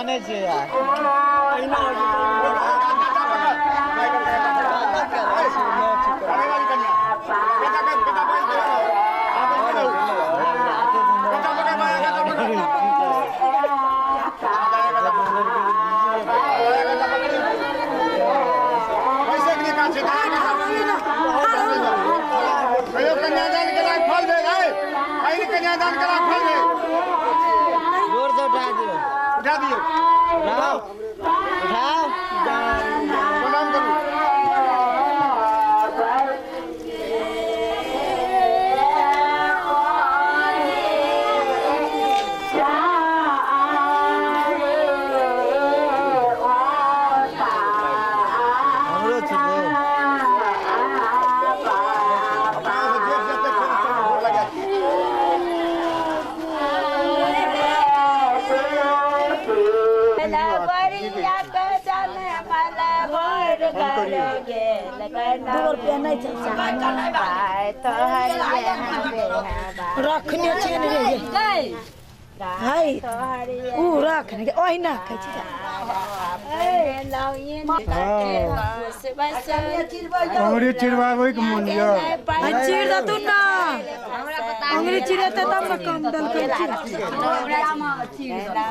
नहि छै यार। कन्यादान करा फल भेल। जोर से उठा दियौ। उठा दियौ। उठाओ उठाओ। प्रणाम करू। हमरो छुपो। रखने छियै ने रे है उ रखने के ओहिना खाइ छै। अंगुरी चिरवाबै के मोन यऽ। आ चीर दतु ना, अंगुरी चिरेतै तब ने कम देलकै।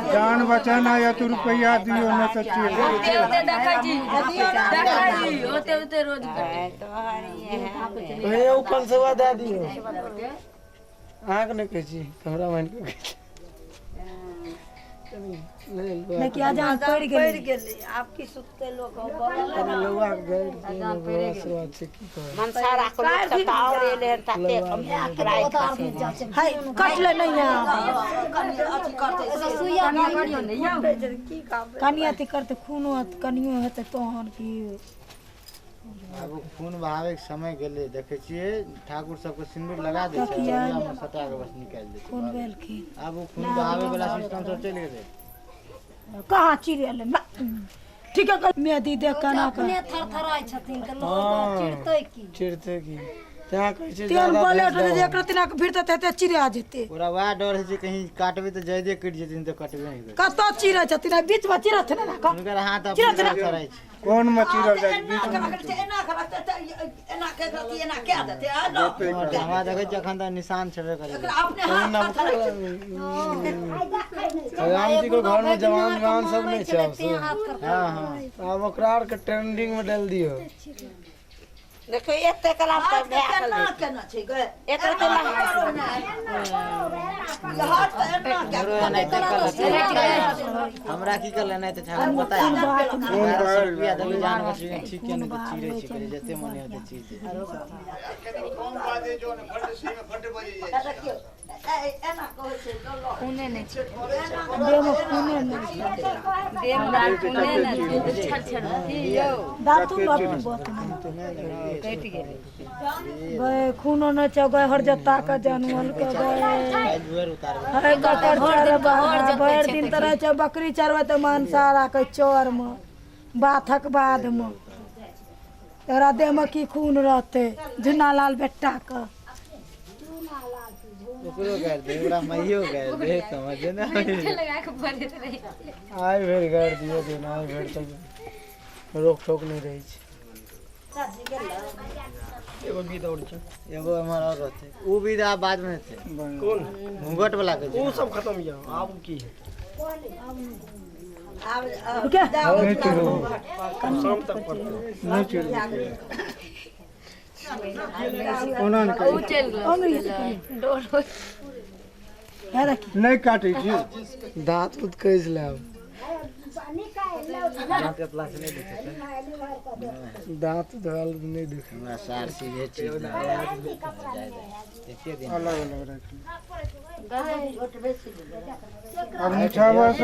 जान बचाना या तू रुपैआ दियौ नहि तऽ चिर। हे ओ कंसवा दए दियौ। अहाँके नहि कहै छी, कैमरामैन के कहै छी। नहि कि अजान पड़ि गेलै। आब की सुतते लोक? कनि लौआ के गाड़ि दियौ, सेवा छै की कहब। मनसारा के लोक सब तऽ आओर एलै हन ताते। है कटले नहि है। कनि अथी करतै, खूनो कनियो हेतै तहन की। आब ओ खून बहाबै के समय गेलै। देखै छियै ठाकुर सबके सिन्दूर लगा दै छै, अरिया मे सटा के बस निकालि दै छै। खून भेलखिन। आब ओ खून बहाबै वाला सिस्टम सब चलि गेलै। कहाँ चिड़ेलै? ठीक है, मेहदी देख केना कऽ अपने थरथराइ छथिन तऽ लोक चिड़तै की? चिड़तै की? तैं कहै छै तेहन ज्यादा बलेट भेज होतै जे दहो। एक रत्ती के भिड़तै तऽ एते चिड़िया जेतै। ओकरा वएह डर होइ छै कहीं काटबै तऽ जादे कटि जेतै, तऽ कटबे नहि करतै। कतऽ चिड़ै छथिन? आ बीचमे चिड़ै छै ने कऽ। हुनकर हाथ चिड़ै अपने छै ने। थरथराइ छै। कोन मे चिरल जाइ छै? बीच मे। हमरा देखै छियै एखन तऽ निशान छेबे करै। राम जी के घर में जवान जवान सब नहीं छै आब से। हँ हँ। आब ओकरा आर के ट्रेंडिंग में डाल दियौ। देखियौ एते कलाम तऽ भए गेलै। एक रत्ती हमरो एनाहिते करलक। हमरा की करले एनाहिते ठाकुर पता है? 1200 रुपया देबै, जान बचबी ठीक है, नहीं तऽ चीरै छै, कहै जते मन होतै चीर दे। देहमे खूने नहि छै। दातु बात गए खूनो नहि छै गए हर जत्ता के जानवर के गए। काल्हि दुआरि उतारबै। है ककर चरबा भरि दिन तऽ रहै छै बकरी चरबै तऽ मनसा राखै चरमे बाथक बादमे तोरा देहमे की खून रहतै झुना लाल बेटाके? ओकरो गारि दे, ओकरा माइयो गारि दे, समझे ने। आइ भरि गाड़ि दियौ दिन आइ भरि तक रोक ठोक नहि रहै छै। एगो विध और छै। एगो एम्हर और रहतै, उ विध आब बाद मे हेतै। कोन? घूंघट वाला के। ओ सब खत्म यऽ, आब की हेतै? नहि चिरू। शाम तक पड़तै। नहि चिरू। कोना नहि काटै? नहि काटै छी। दाँत उत कैस लेब। दाँत कतला से नहि दिखै छै। दाँत धोल नहि दुखे। हमरा सार सीधे चीज एते दिन अलग अलग राखि। अब निछावर।